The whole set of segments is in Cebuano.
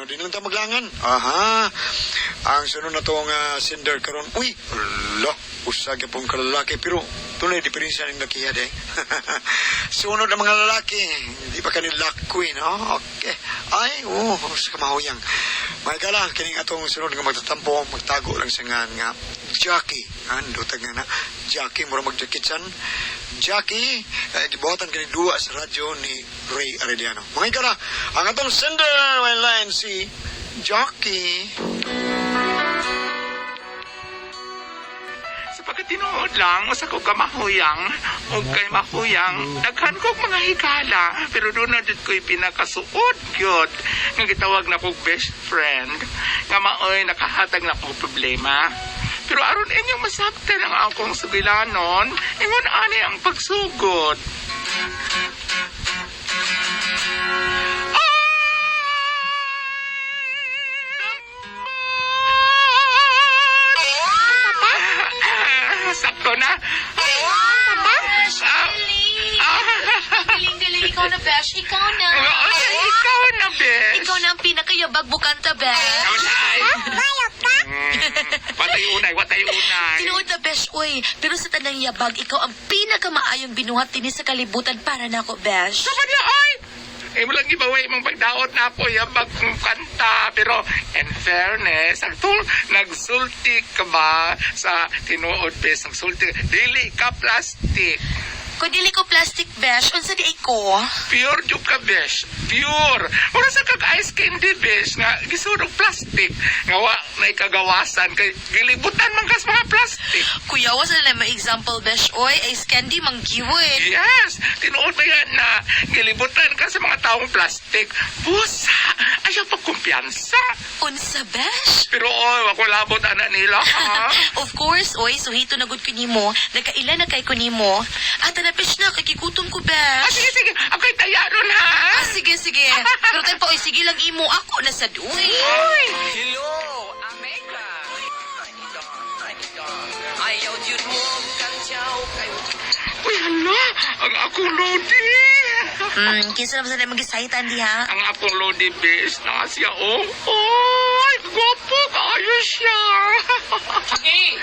Di lang ta maglangan. Aha. Ang sunod na tong sender karon. Uy, ala, usa gyapon ka lalaki pero tunay diferensya ning lakiha de. Sunod ang mga lalaki, di pa kanil queen, no? Okay. Ay, oh, sa kamahuyang. May gala, kining atong sunod nga magtatampo, magtago lang sa ngan nga Jackie. Ando tag nga na Jackie, mura mag-Jackie Chan. Jackie, gibuhatan kini duwa sa radyo ni Ray Arellano. Mga igala, ang atong sender may line si Jackie. Sa pagkatinuod lang, usa ko kamahuyang, ug kay mahuyang, daghan kog mga higala, pero doon na jud ko'y pinakasuod gyud nga gitawag na kog best friend, nga maoy nakahatag na kog problema. Pero aron inyong masabtan ang akong sugilanon, ingon ani ang pagsugod. Ah, sakto na. Ah, Galing-galing, ikaw na, Besh. Ikaw na. Ikaw na, Besh. Ikaw na ang pinakayabag bukanta, Besh. Unay. Watay unay, watay unay. Tinuod na, Besh, uy. Pero sa tanang yabag, ikaw ang pinakamaayong binuhat dinhi sa kalibutan para nako, Besh. Sama niya, ay! Eh, walang ibaway mong pagdaot na ako, yabag kong kanta. Pero, in fairness, ang tul, nagsulti ka ba sa tinuod, Besh? Nagsulti, dili ka plastic. Kung dili ko plastic, Besh, unsa di ay ko? Pure jud ka, Besh. Pure. Mura sa kag ice candy, Besh, nga gisunog plastic. Nga wa na ikagawasan. Kay gilibutan man kas mga plastic. Kuya, wasa na lang may example, Besh, oy. Ice candy, manggiwin. Yes! Tinuod ba yan na gilibutan ka sa mga taong plastic? Busa! Ayaw pa kumpiyansa. Unsa, Besh? Pero oy, wako labot ana nila, ha? Of course, oy, suhito na gud ko nimo. Nagkaila na kay ko nimo. Ata na, Besh, na, kikigutom ko, Ah, Besh. sige, sige. Ako'y taya ron, ha? Ah, sige, sige. Pero tayo pa, oy, sige lang imo. Ako na sad, uy. Uy! Hello, America. Ayaw yun mo kantyaw kayo. Uy, hala! Ang akong lodi! Kinsa naman sa mag-excitan diha? Ang akong lodi, bes, na siya, oh. Oy, gwapo kaayo siya. Jackie!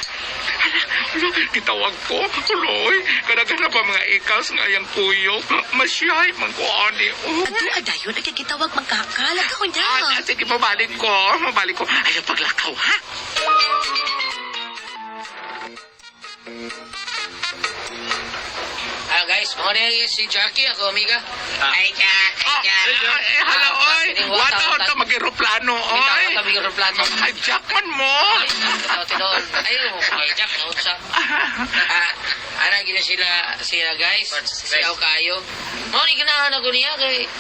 Hala, hala, gitawag ko. Uloy, kadaghan na pa mga ikals nga iyang kuyo. Masyay, mangkuani. Uy. Ato adayon nagkikitawag magkakalag ako niya. Ah, sige, mabalik ko. Mabalik ko. Ayaw paglakaw, ha? Ah, guys, mo na si Jackie, ako amiga. Ay, Jack! Ay, Ah, Jack! eh, eh, hala, oy. Wata ta mag-eroplano, oy. Bitaw kami yung plano. Hijack man mo. Ay, bitaw tinuod. Ay, oh, ay, Jack, naunsa. Ah, ana gina sila sila guys. Si Aw kayo. Mao ni ganahan ako niya kay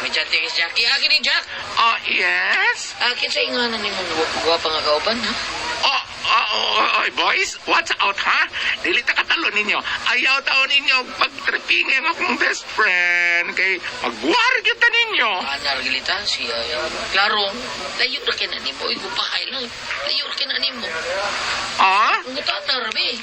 may chat kay Jackie. Ah, kini Jack. Oh, yes. Ah, kinsa inganan nimo gwapa nga kauban ha? Oh, oh, oh, oh, boys, watch out, ha? Dili ta katalo ninyo. Ayaw taon ninyo pagtripingin ang akong best friend. Kay magbuwar kita ninyo. Anar gilita siya. Klaro, layo ra kay na nimo, oy gupahay lang. Layo ra kay na nimo. Ah? Ang gutata ra be.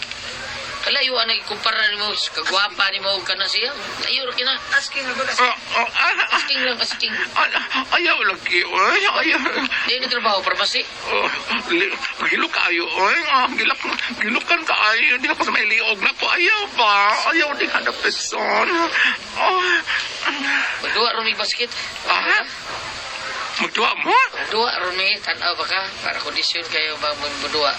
Kalayo ang ikumpara nimo sa kagwapa nimo og kana siya. Layo ra kay na. Asking lang Oh, oh, ah, ah, asking lang asking. ah, ayaw lagi, oy. Ayaw. Di ni trabaho pharmacy. Oh, gilok kayo, oy. Ah, gilok, gilukan kaayo. Di ako sa may liog na ko. Ayaw ba? Ayaw di ka na person. Oh, Magduwa ron may basket. ah? Magduwa mo? Duwa ron may tan-aw ba ka para kondisyon kayo ba magduwa.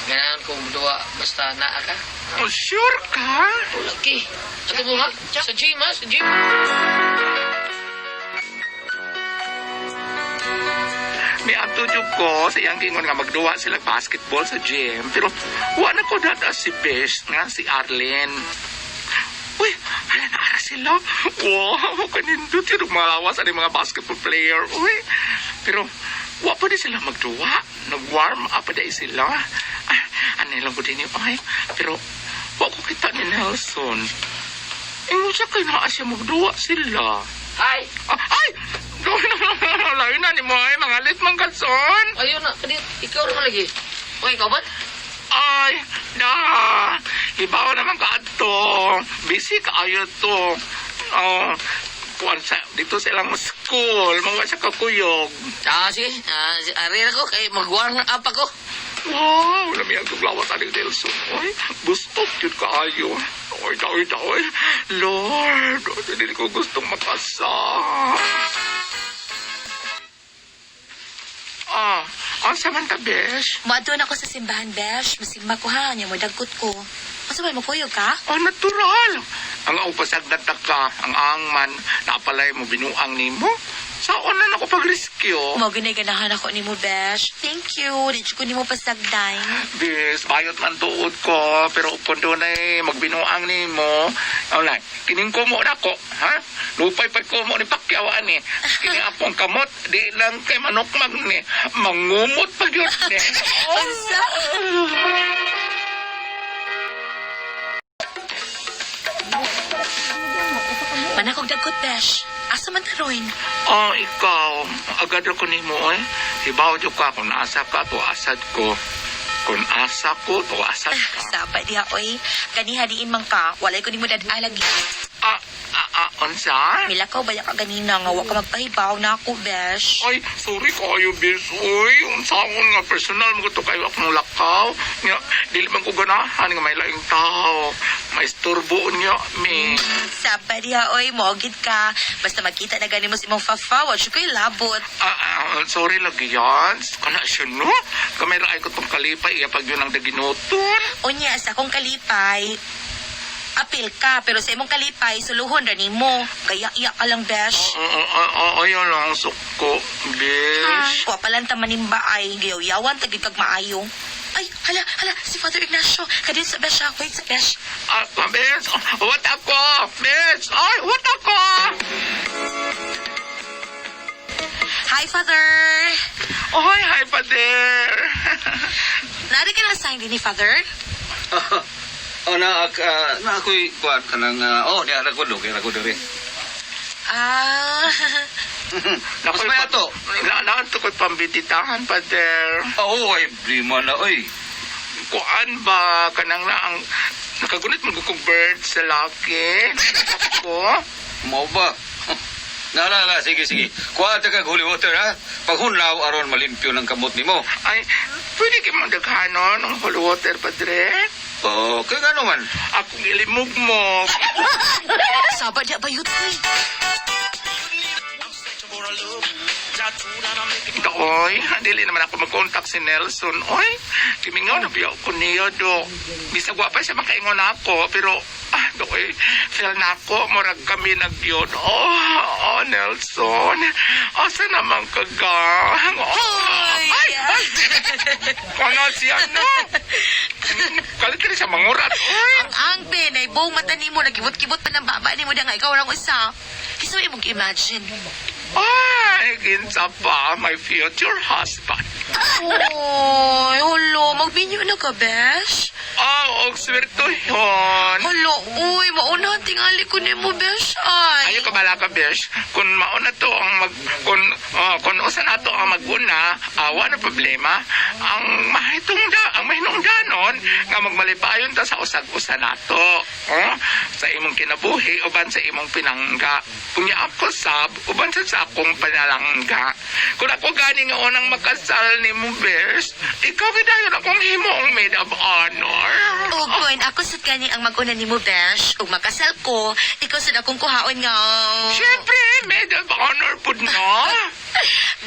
Ganahan kong duwa basta naa ka. Oh, sure ka? Lagi. Ato mo ha? Sa gym ha? Sa gym. May ato jud ko sa iyang gingon nga magduwa sila basketball sa gym. Pero wa na ko dada si Bes nga si Arlene. Uy, ala na ara sila. Wow, kanindot yun ang mga lawas ani mga basketball player. Uy, pero wa pa di sila magduwa. Nag-warm up pa di sila. Ah, ano lang ko din yun. Ay, pero wa ko kita ni Nelson. Ingon siya kay naa siya magduwa sila. Hi. Ah, ay! Layo na ni mo ay, mga lit mang kalson. Ayun na, kani ikaw ra man lagi. Uy, ikaw ba? Ay, da! Ibaw naman ka ato. Busy ka ayo to. Oh, kuan sa dito sa ilang school, mga sa kakuyog. Ah, sige. Ah, ari ra ko kay mag-warm up ako. Wow, lami ang tuglawas ani Nelson. Oy, gusto gyud kaayo. Oy, daoy, daoy. Lord, dili ko gustong makasal. Ah, asa man ta, besh? Moadto na ako sa simbahan, Besh. Masimba ko ha, nya mo dagkot ko. Unsa man mokuyog ka? Oh, natural. Ang upasag na ka, ang angman, napalay mo binuang nimo. Saon na nako pag-rescue. Mao ginay ganahan ako nimo, Besh. Thank you. Di jud ko nimo pasagdan. Bis, bayot man tuod ko, pero kung dunay magbinuang nimo, alay, kining kumo na ko, ha? Lupay pa kumo ni Pacquiao ani. Kini akong kamot, di lang kay manukmag ni, mangumot pa gyud ni. Unsa? Manakog dagkot, Besh. Asa man taroin? Oh, ikaw, agad ako nimo eh. Hibaw jud ka kung asa ka to asad ko. Kung asa ko to asad ka. Sapa diha oy. Ganiha diin man ka. Walay ko nimo dadalagi. Ah, ah, ah, unsa? Milakaw ba ka ganina nga wa ka magpahibaw na ako, Besh? Ay, sorry kayo, bis. Uy, unsaon nga personal mo to kayo akong lakaw. Nga, dili man ko ganahan nga may laing tao. May isturbo niya, mi. Sapa diha oy, moogid ka. Basta magkita na gani mo sa imong fafa, wa jud ko'y labot. Ah, ah, sorry lagi yan. Kana siya, no? Kamera ay ko tong kalipay, iya pag yun ang daginuton. Unya sa akong kalipay, apil ka pero sa imong kalipay suluhon ra nimo. Kaya iya ka lang, Besh. Oo, oo, ayaw lang, suko, bis. Wa pa lang ta manimba ay giyaw-yawan tagid kag maayo. Ay, hala, hala, si Father Ignacio. Kadin sa Besh, ha? Wait sa Besh. Ah, bis, what ako? Bis, ay, what ako? Hi, Father. Ay, hi, Father. Nari ka na sign din ni Father? Oh, na ak na ako'y kuan kanang oh diha ra ko do kay ra ko diri. Ah, Mas may ato. Na, naanto ko'y pambititahan, Father. Oh, ay prima na oy. Kuan ba kanang na ang nakagunit mo kong bird sa laki ko? Mao ba? Na na na sige sige. Kuha ta kag holy water ha. Paghunlaw aron malimpyo ng kamot nimo. Ay, pwede kayo mong daghanon ng holy water, padre? Oh, kay ngano man? Akong ilimog mo. saba diya bayot uy. Oy, dili naman ako mag-contact si Nelson. Oy, timingaw na biyaw ko niya do. Bisag wa pa siya makaingon ako, pero ah, doy, feel na ako, murag kami nagyod. Oh, oh, Nelson, asa naman ka gang? Oh, Hoy! ay, ay, Kano siya, no? Kalit rin siya mangurat, oy. Ang angbe, na buong mata nimo, nagkibot-kibot pa ng baba nimo da nga ikaw lang usa. Kinsa may imong imagine? Ay, kinsa pa, my future husband. Oy, hulo, magbinyo na ka, Besh. Oh, og swerte yun. Hulo, uy, mauna tingali ko nimo, Besh, ay. Ayo ka bala ka, besh. Kung mauna to ang mag kung oh, kung usa na to ang maguna, awa na problema. Ang mahitong da, ang mahinungdanon nga magmalipayon ta sa usag-usa nato. Oh, sa imong kinabuhi uban sa imong pinangga. Unya ako sab uban sa akong panalangga. Kung ako gani nga unang makasal nimo, besh, ikaw gidayon akong himuong maid of honor. Ug kun ako sad gani ang mag-una nimo, Besh, ug makasal ko, ikaw sad akong kuhaon nga. Siyempre, maid of honor pud no.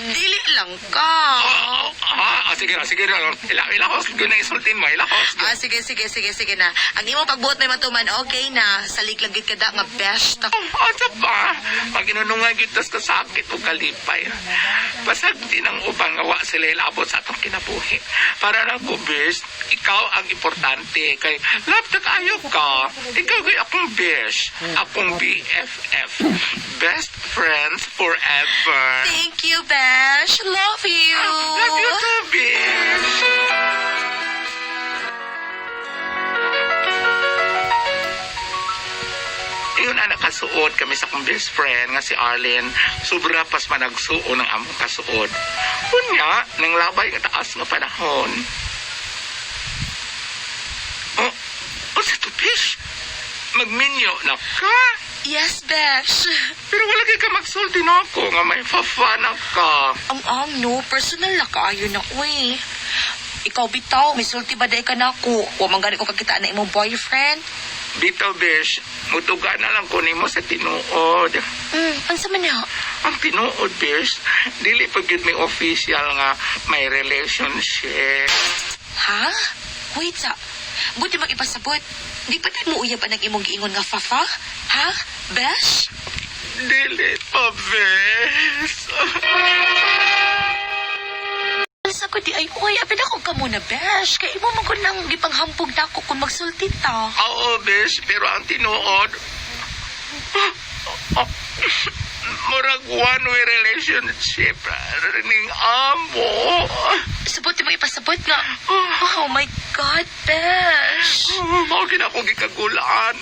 Dili lang ka. Oo, ah, ah, sige na, sige na. Ila, ilahos, yun na isultin mo, ilahos. Ah, sige, sige, sige, sige na. Ang imong pagbuot may matuman, okay na. Salik lang gid ka da nga best. Oh, asa pa? Pag inunungan kita sa sakit o kalipay. Basag din ang ubang nga wa sila ilabot sa atong kinabuhi. Para lang ko, bes, ikaw ang importante. Kay, love na kaayo ka. Ikaw kay akong bes, akong BFF. Best friends forever. Thank you, Besh. Love you. Love you too, bes. Ingon na nakasuod kami sa akong best friend nga si Arlene. Sobra pas managsuon ang among kasuod. Unya, nang labay nga taas nga panahon. Oh, oh sa tupis. Magminyo na ka. Yes, Besh. Pero wala kay ka magsulti na ako nga may fafa na ka. Ang no, personal na kaayo na, uy. Ikaw bitaw, may sulti ba day ka na ako? Wa man gani ko kakita na imong boyfriend. Bitaw, Besh, mutuga na lang ko nimo sa tinuod. Unsa man na? Ang tinuod, Besh, dili pa gyud may official nga may relationship. Ha? Wait sa. Buti mag-ipasabot. Di pa tayo mo uyab ang imong giingon nga fafa? Ha? Besh? Dili pa, Besh. Sa ko di ay, uy, apil ako ka muna, Besh. Kay imo man ko nang gipanghampog na ako kung magsulti ta. Oo, Besh, pero ang tinuod, murag one-way relationship ning amo. Sabot di mo ipasabot nga. Oh my God, Besh. Oh, mao gid akong gikagulaan.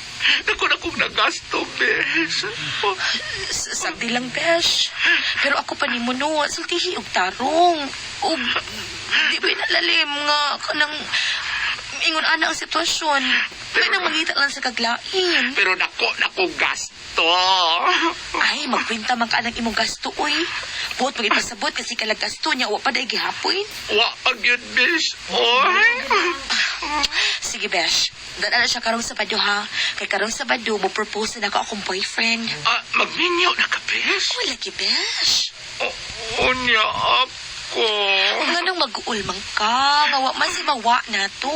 Dako na kong nagasto, Besh. Oh, Sagdi lang, Besh. Pero ako pa ni mo, no, sultihi og tarong. Og, di ba nalalim nga kanang ingon ana ang sitwasyon. Kaya nang mangita lang sa kaglain. Pero nako na kong gasto. Ay, magkwenta man ka ng imong gasto, uy. Buot mag ipasabot kasi kalag gasto niya, wa pa day gihapon. Wa pa gyud, Besh. Oy. Sige, Besh. Dala na siya karong Sabado, ha? Kay karong Sabado, mo propose na ako akong boyfriend. Ah, magminyo na ka, Besh. Wala ki, Besh. O, unya ako. Nganong mag-uulmang ka, nga wa man si mawa na to.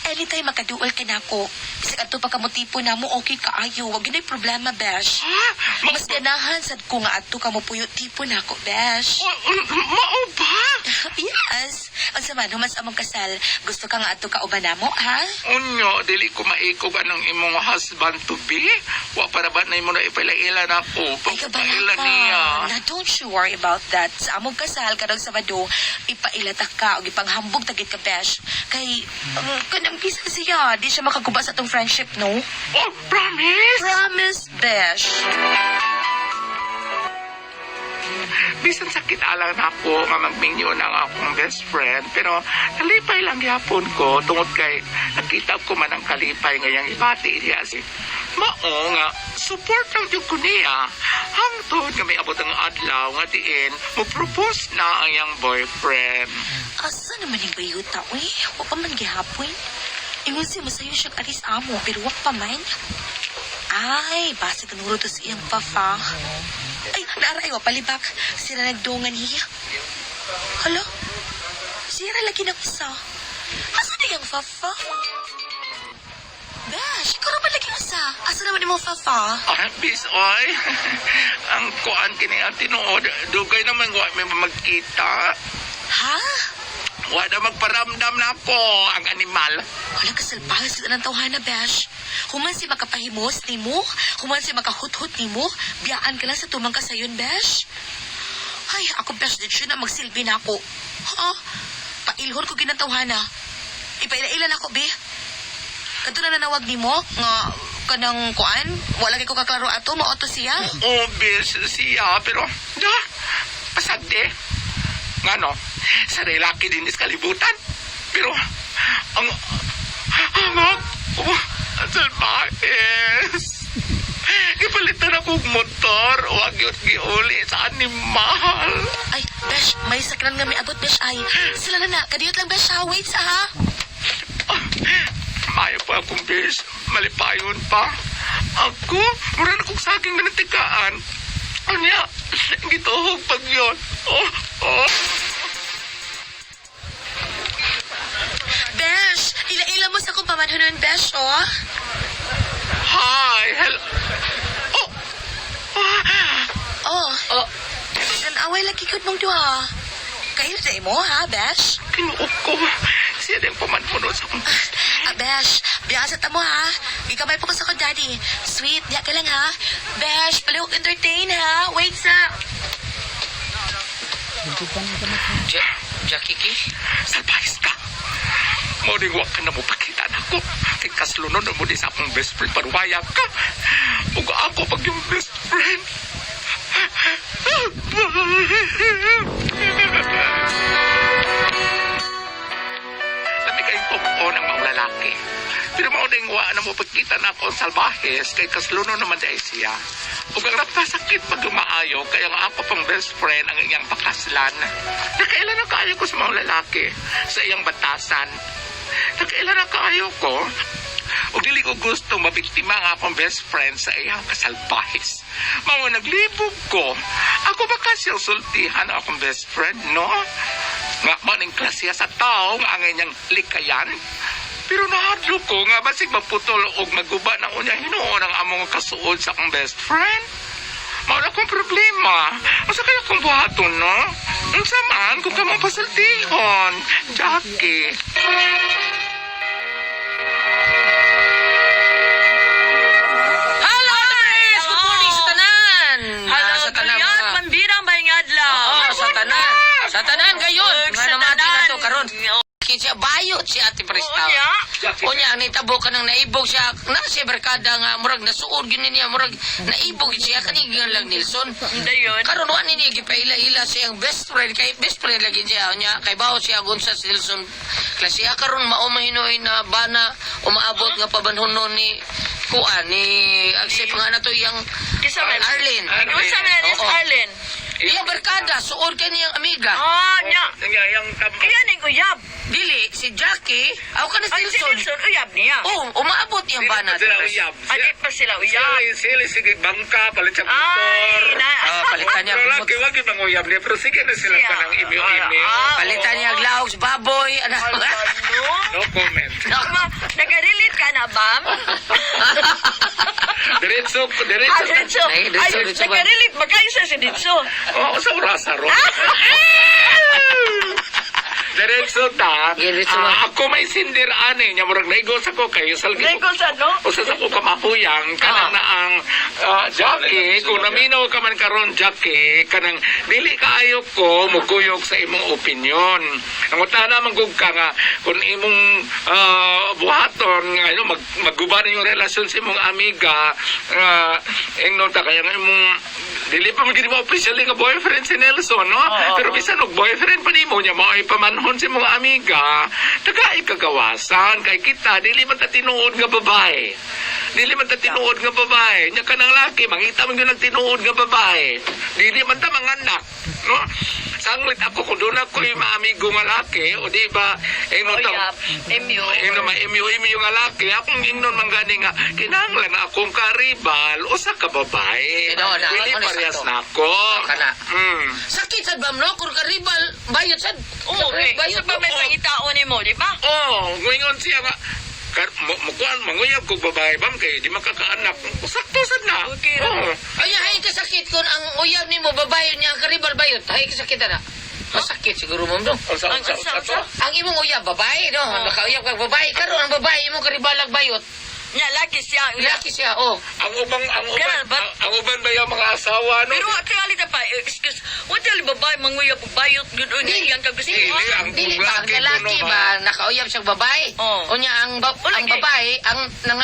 Anytime makaduol ka na ako. Bisag adto pa kamo tipo na mo, okay kaayo. Wag yun ay problema, Besh. Ha? Mas ganahan sad ko nga adto ka mo puyo tipo na ako, Besh. Mao ba? Yes. Ang sama, human sa among kasal. Gusto ka nga adto ka uban namo, ha? Unyo, dili ko maikog anong imong husband to be. Wa para ba na imo na ipaila-ila na ako? Ay, kabala Pagpaila ka. niya. Na, don't you worry about that. Sa among kasal, karong Sabado, ipailata ka o ipanghambog tagit ka, Besh. Kay, kanang bisan siya, di siya makaguba sa atong friendship, no? Oh, promise? Promise, Besh. Bisan sakit alang na ako nga magminyo na ang akong best friend, pero nalipay lang gyapon ko tungod kay nakita ko man ang kalipay ngayang ibati niya si Mao nga support lang jud ko niya. Hangtod nga may abot ang adlaw nga diin mo propose na ang iyang boyfriend. Asa naman yung bayuta, uy? Wa pa man gihapon. Ingon siya, masayo siya alis amo, pero wa pa man. Ay, basta kanuro to sa iyang pafa. Ay, naaray, wa palibak. Sila nagdungan hiya. Hala, sira lagi ng isa. Asa na yung fafa? Bash, ikaw naman lagi usa. Asa naman imong fafa? Ah, bis, oy. Ang kuan kini ang tinuod, dugay naman wa may magkita. Ha? Wa na magparamdam na ako ang animal. Wala ka salbahe sa ng tawhana, Besh. Human si makapahimos ni mo, human si makahuthut ni mo, biyaan ka lang sa tumang kasayon, Besh. Ay, ako, Besh, di siya na magsilbi na ako. Ha? Pailhon ko ginang tawhana. Ipaila-ila na ako, be. Kadto na nanawag ni mo, nga kanang kuan, wala kay ko kaklaro ato, maoto siya. Oh, bis, siya, pero, da, pasagde. Nga no, sa lalaki din is kalibutan. Pero, ang ako, ang salbahes. Gipalitan ako og motor, wag yun giuli sa animal. Ay, Besh, may sakran nga may abot, Besh. Ay, sila na na, kadiyot lang, Besh, ha? Wait sa, ha? Ah, Maayo pa akong bis, malipayon pa. Ako, mura na kong saging nanatikaan. Anya, gituhog pag yun. Oh, oh. Besh, ila-ila mo sa akong pamanhunon, Besh, oh. Hi, hello. Oh! Ah, Oh, Oh, Tan-away lagi gud mong duha. Kayo sa imo, ha, Besh? Kinuok ko. Siya din pamanhunon sa akong Ah, Besh, biya sa tamo, ha? Gikamay po ko sa akong daddy. Sweet, diya ka lang, ha? Besh, palihog entertain, ha? Wait sa. Jackie Ki? Salbahis ka. Morning walk ka na mo pakita na ako. Kay kaslunon na mo di sa akong best friend. Paruwaya ka. Ug ako pag yung best friend. Sabi kay totoo ng mga lalaki. Pero mao ding wa na mo pagkita na ako ang salbahes kay kasluno naman dahil siya. Ug ang napasakit pag maayo kaya nga ako pang best friend ang iyang pakaslan. Nakailan na kaayo ko sa mga lalaki sa iyang batasan. Nakailan na kaayo ko. Ug dili ko gusto mabiktima ang akong best friend sa iyang kasalbahis. Mao naglibog ko. Ako ba kasi ang sultihan ang akong best friend, no? Nga mao ning klasiya sa tao nga ang inyang likayan. Pero nahadlok ko nga basig maputol og maguba na unya hinuon ang among kasuod sa akong best friend. Mao na akong problema. Unsa kaya akong buhaton, no? Unsa man kung kamong pasultihon, Jackie. Hello, Tris! Good morning sa tanan! Hello, Ah, sa tanan Kulyot, mga- mambira may ngadlaw. Oo, sa tanan. Sa tanan gayon. Ug Nga sa namati na tanan. to karon. Siya bayot si Ate Prestaw. Oo, niya. Unya ang nitabo ka nang naibog siya na siya barkada nga murag nasuod gyud niya murag naibog siya kani nga lang Nilson. Dayon. Karon wa ni niya gipaila-ila siyang best friend kay best friend lagi siya unya kay bawo siya gunsa si Nilson. Klasiya karon mao mahinoy na bana umaabot nga pabanhonon ni kuan ni ang pa nga na to iyang Kisa man. Arlene. Unsa man is Oo. Arlene? Iyang barkada suod kay niyang amiga. Ah, nya. Yang tambak. Kaya ning uyab. Dili si Jackie aw kana si Ay, si Nilson. Nelson uyab niya. Oh, umaabot iyang bana. Sila uyab. Adi pa sila uyab. Sila sige bangka palit sa Ay, motor. na. Ah, palitan niya. Pero lagi wag yung manguyab niya pero sige na sila Siya. kanang imyo-imyo. Ah, Palitan niya oo. glaog sa baboy. Ano? Ano? No comment. No. Ma, nag-relate ka na, bam? Diretso, Ah, diretso. Ditso. Ay, Ditso, Ay, Ditso ba? nag-relate ba kayo sa si Ditso? Oo, sa orasa ro. Diretso ta. Diretso ba? Ah, ako may sinder ani nya murag naigos ako kay salgi. Ringkol sa no? Usa sa ko kamahuyang kanang na ang Jackie kung naminaw ka man karon Jackie kanang dili kaayo ko mukuyog sa imong opinion. Ang utana man gug ka nga kung imong buhaton nga ano magguba na yung relasyon sa imong amiga ingnon ta kaya nga imong dili pa man gid mo officially nga boyfriend si Nelson, no? Pero bisan og boyfriend pa nimo niya mao'y pamanhon sa imong amiga, taga ikagawasan kay kita dili man ta tinuod nga babae. Dili man ta tinuod nga babae. Nya kanang laki mangita man gyud ang tinuod nga babae. Dili man ta manganak, no? Sanglit ako kung doon ako yung maamigo nga laki, o di ba, ingnon ta, Uyab. Emyo. ingnon ma-imyo imyo nga laki, akong ingnon man gani nga, kinahanglan na akong karibal, usa ka babae. Eh, no, na, Dili ako na parehas sakto. na ako. Kana. Mm. Sakit sad bam no kung karibal bayot sad. Oo, eh. Bayot Isa pa may Oo. pangitaon nimo, di ba? Oh, ngayon siya nga, kar, mukuan, manguyab kog babae bam kay di makakaanak. Sakto sad na. Okay ra. Oh. Ay, hay ka sakit kun ang uyab nimo babae niya ang karibal bayot. Hay ka sakit ana. Masakit siguro mo no. Unsa Ang unsa unsa, unsa to? Ang imong uyab babae no, nakauyab kag babae karon ang babae imong karibalag bayot. Nya, laki siya. Uyab. Laki siya oh. Ang uban Ganun, but- ang uban ba yung mga asawa no? Pero wa tingali ta pa, excuse, wa tingali babae manguyab og bayot gud oy nga iyang kagusto. Dili, ang Dili ba ang laki lalaki kuno ba nakauyab siya babae? Oo. Unya ang O, ang lagi. babae ang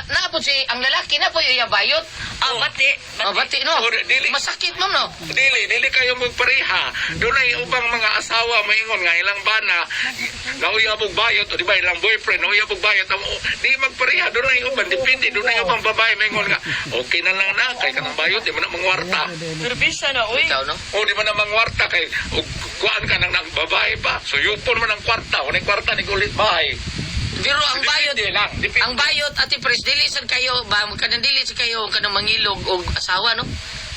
naapod si ang lalaki na po uyab bayot. Ah, bati. Oh, bati no. O, dili. Masakit mo no. Dili, dili kayo magpareha. Doon ay ubang mga asawa maingon nga ilang bana nauyab og bayot o di ba ilang boyfriend nauyab og bayot. Di magpareha doon ay uban depende doon ay ubang babae maingon nga okay na lang na kay kanang bayot di man na mangwarta. Pero bisa na oy. Ikaw no. O di man na mangwarta kay og kuan ka nang babae pa. So yupon man ang kwarta, unay kwarta ni ulit bahay. Pero ang bayot Depende lang, depende. ang bayot ati pres dili sad kayo ba kanang dili sad kayo kanang mangilog og asawa no.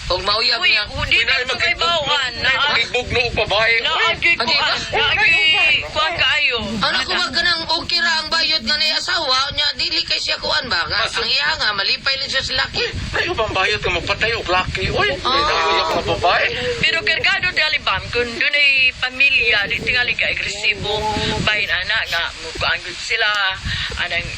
Og mauyab Uy, niya. di na ko kay bawan. Nay makigbugno og babae. Na agi Agi kuan, ba? na agi kuan kaayo. Ano ko ba kanang okay ra ang bayot nga nay asawa nya dili kay siya kuan ba nga ang iya nga malipay lang siya sa laki. Ay, ubang bayot nga mapatay og laki. Uy, Ah. oh. mga babae. Pero kargado tingali bam kun dunay pamilya di tingali ka agresibo bahin ana nga mukuan gud sila anang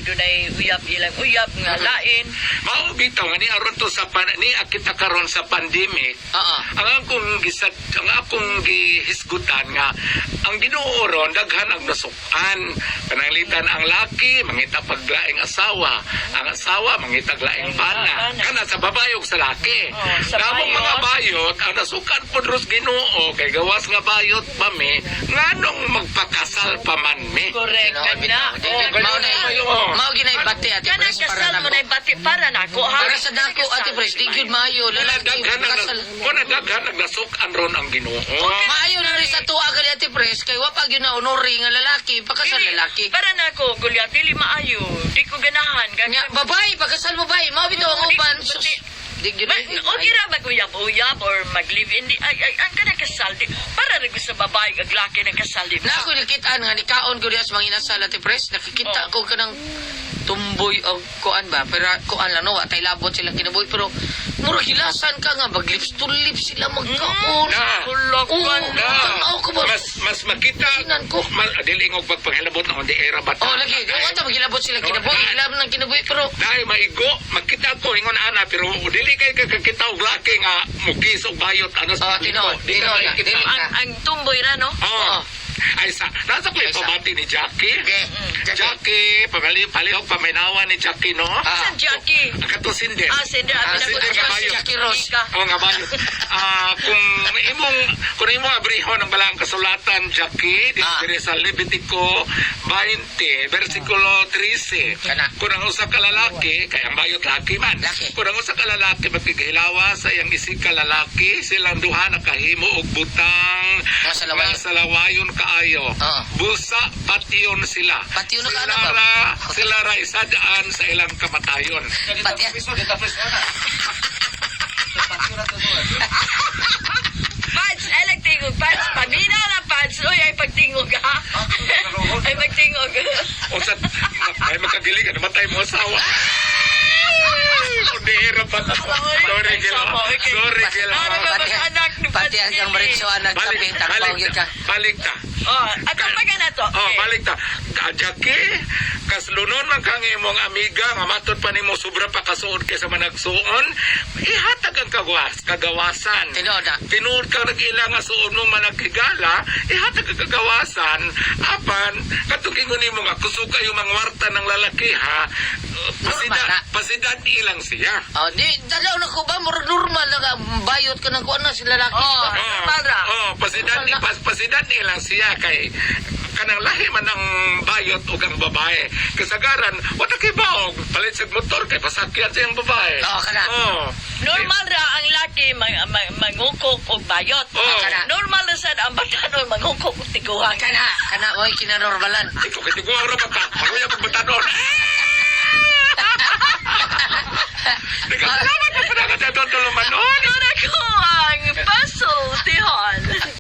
dunay uyab ilang uyab nga lain. Mao bitaw nga ni aron to sa pan, ni kita karon sa pandemic. Oo. Ang akong gisad, ang akong gihisgutan nga Ang Ginoo ron daghan ang nasukan. Pananglitan ang laki mangita paglaing asawa, ang asawa mangita laing bana. Bana. Kana sa babae ug sa laki. Oh, sa Kamong bayot. mga bayot ang nasukan pod ros Ginoo kay gawas nga bayot pa mi nganong magpakasal pa man mi. Correct Tinuod ka na. bitaw. Di- Oh, Mao na Oo. mao ginay bati, Ate Kanang Pres, para kasal mo nako. na bati para nako ha. Para sa dako, Ate Pres, di gyud maayo Wala lalaki daghan ang kasal. wala daghan ang nasukan ron ang Ginoo. Maayo na rin sa tuwa gali, Ate Pres, kay wa pa gyud na honori nga lalaki, pakasal Dili, lalaki. Para nako, Goliath, dili maayo. Di ko ganahan. Nya, babae, pakasal mo bae, mao bitaw ang Di- uban. Sus, bati- di gyud Ma, okay ra mag-uyab-uyab or mag-live-in. Di, ay, ay, ang kanang kasal, di, para rin ko sa babae, ag laki ng kasal, di ba? Na ako nakitaan nga nikaon ko diha sa mga inasal, Ate Pres, nakikita Oh. ko kanang tumboy o kuan ba, pero kuan lang no, wa tay labot sila kinabuhi, pero murag hilasan ka nga mag lips to lips sila magkaon. Na. Oo, Na. tanaw ko ba? Mas mas makita Sinan ko. Mas, dili og pagpanghilabot na on the era bata. Oh, lagi, wa ta maghilabot sila kinabuhi, hilab ng kinabuhi pero Dahil maigo, makita ko ingon ana pero dili kay kakakita og laki nga mukis og bayot ano sa Oh, tinuod, Di ka tinuod na, makikita. dili. Ang tumboy ra, no? Oh. Oo. Ay sa nasa ko Ay, sa. pabati ni Jackie. Okay, Jackie. Jackie, pamali palihog paminawa ni Jackie no. Ah. Sa Jackie. Ang katusin din. Ah, sender. Ah, Abi na ko. sender nga bayo. Jackie Rose. Ika. Oo nga bayot. Ah, kung imong abrihon ang balang kasulatan Jackie, dito diri sa Levitico 20, versikulo 13. Kana. Kung ang usa ka lalaki, kay ang bayot laki man. Laki. Kung ang usa ka lalaki magkigilawa sa iyang isig ka lalaki, silang duha nakahimo og butang Nga sa lawayon. nga sa lawayon kaayo. Oo. Busa patyon sila. Patyon na sila ka, anak ba? ra, sila ra isadaan sa ilang kamatayon. Pati Pads, ay nagtingog. Pads, pamina na, Pads. Uy, ay pagtingog, ha? Ay pagtingog. O sa, ay makagiling, ano matay mo asawa? Kundera pa. Sorry, Gila. Sorry, Gila. Ano ba Pati- anak ni pati hanggang Maritso anak Balik, sabi tagpaw balik, gyud ka. balik ta. Oh, at ang baga na to. Oh, balik ta. Ah, Jackie, kaslunon man kang imong amiga nga matod pa nimo sobra pa kasuod kaysa managsuon, ihatag ang kagawasan. Tinuod na. Tinuod ka nag-ila nga suod mo managkigala, ihatag ang kagawasan, apan katong ingon nimo nga kusog kayo mangwarta ng lalaki ha, Normal na. pasidan ilang siya. Oh, di dalaw na ko ba murag normal na ka bayot ka ng kuan na sila lalaki. Oh. di ba? Normal ra. Oh, pasidan Normal na. pasidan ilang siya kay kanang lahi man ang bayot ug ang babae. Kasagaran, wala kay baog palit sa motor kay pasakyan sa iyang babae. Oo, kana. Oh. Normal ra ang laki mangukok og bayot. Oo. Kana. Normal ra sad ang batanon mangukok og tiguang. Kana, kana oy kinanormalan. Ikaw kay tiguang ra ba ka? Ako yung pagbatanon. Nagkasalamat pa pala ka sa tulumanon. Ano ko ang pasultihan.